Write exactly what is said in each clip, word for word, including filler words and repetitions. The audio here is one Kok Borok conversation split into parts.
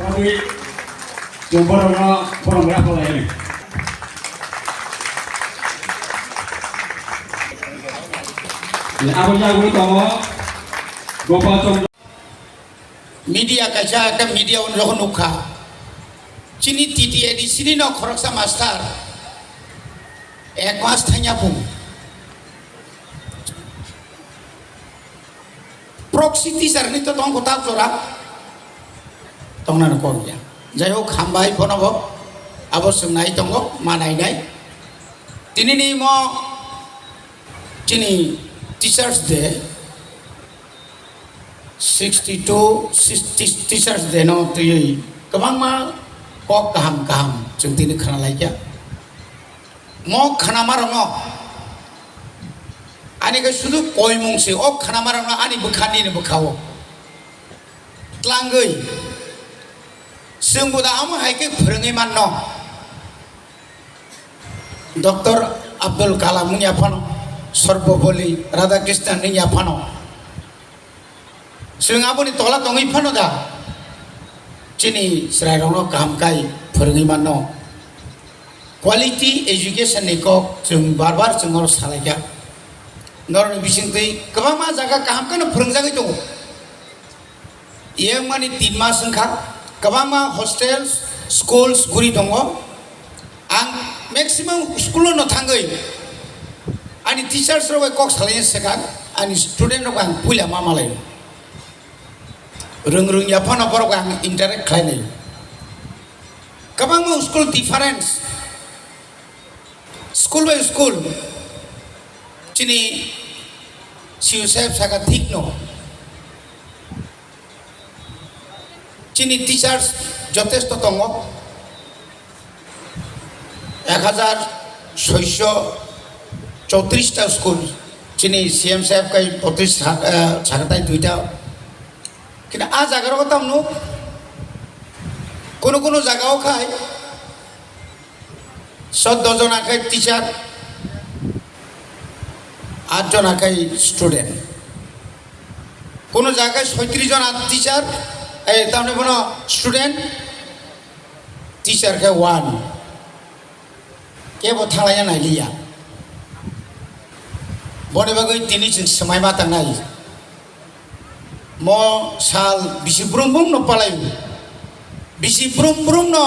Chwng borokno, borokno yaphalaini. Abo jagwi tongo Gopal Chandra. Media kaisa ekta media o nukha. Chini T T A D C ni no khoroksa master ek mas thangya phung. Proxy teacher ni to tongkho tak jora. Tongna no kok ya. Jai hok, hambai bono bo. Abo swngnai tongo, ma nainai. Tini ni mo chini Teachers Day, sixty two Teachers Day no twiwi kwbangma kok kaham kaham chwng tini khna laikya. Mo khnamarokno ani khe sudu koimung se, o khnamarokno ani bwkha nini bwkhao tlangwi chwngbo da amo hai khe phwrwngwi manno. Doctor Abdul Kalam wngya phano, Sarvepalli Radhakrishnan wngya phano, chwng aboni tola tongwi phano da chini chwrairokno kaham kai phwrwngwi manno. Quality education ni kok chwng bar bar chwng oro salaikha. Norokni bisingtwi kwbangma jaga kaham kheno phwrwngjagwi tongo. Yang mani tin mas wngkha, kwbangma hostel, schools guri tongo. Ang maximum school no thangwi ani teachers rok bai kok salaina swkang, ani student rok ang puila ma malai. Rwng rwngya phano borok ang interact khlainai. Kwbangma school difference, school by school chini C E O saheb saka thik no. Chini teachers jotesto tongo, ek hajar soiso chowtris ta school chini C M saheb kai potrish sa-, eh, sakatai duita. Kintu a jaga rogo tamno kono kono jaga o khai soddo jona khai teacher, at jona khai student. Kono jaga soitris jona teacher, eh, tamni bono student, teacher khe one. Kebo thalaiya nailiya. Boni bagwi tini chwng swmai ma tangnai. Mo sal bisi brum brum no palai. Bisi brum brum no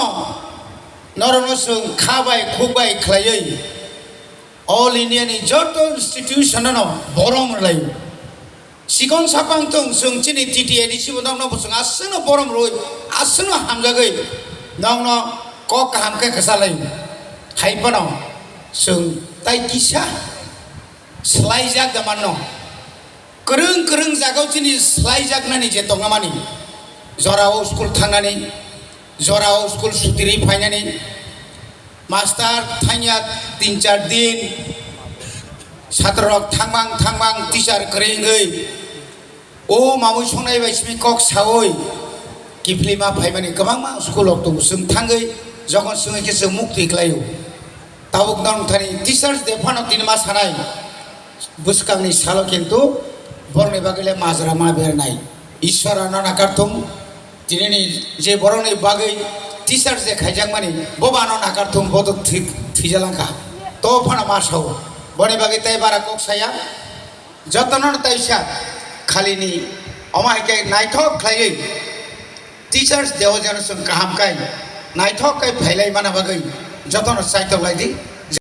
norokno chwng kha bai khuk bai khlaiwi All India ni joto institution no borom rwlai. Sikon sapang tong chwng chini T T A D C bo nokno bo chwng aswkno borom rwi, aswkno hamjagwi nokno kok kaham khe kwchalai. Hai phano chwng tai kisa swlaijak da manno. Kwrwng kwrwng jagao chini swlaijaknani je tongmani, jorao school thangnani, jorao school sutiri phainani, master thangya tin char din, satrorok thangmang thangmang teacher kwrwi wngwi, o mamui songnai bai simi kok saui kiphilima phaimani kwbangma school rok tongo. Chwng thangwi jokhon swngwi khe chwng muktwi khlaio. Tabuk nong thani Teachers Day phano tini ma sanai, bwskangni salo kintu borokni bagwi le majra ma bernai. Ishwar ano nakarthung, tinini je borokni bagwi Teachers Day khaijakmani, bo bo ano nakarthung, bo to thwi-, thwijalangkha. To phano ma sao, boni bagwi tei bara kok saya. Jotono taisa khalini omo hai khe naithok khlaiwi Teachers Day o jeno chwng kaham khe naithok khe phailai mana bagwi jotono chaitok lai di.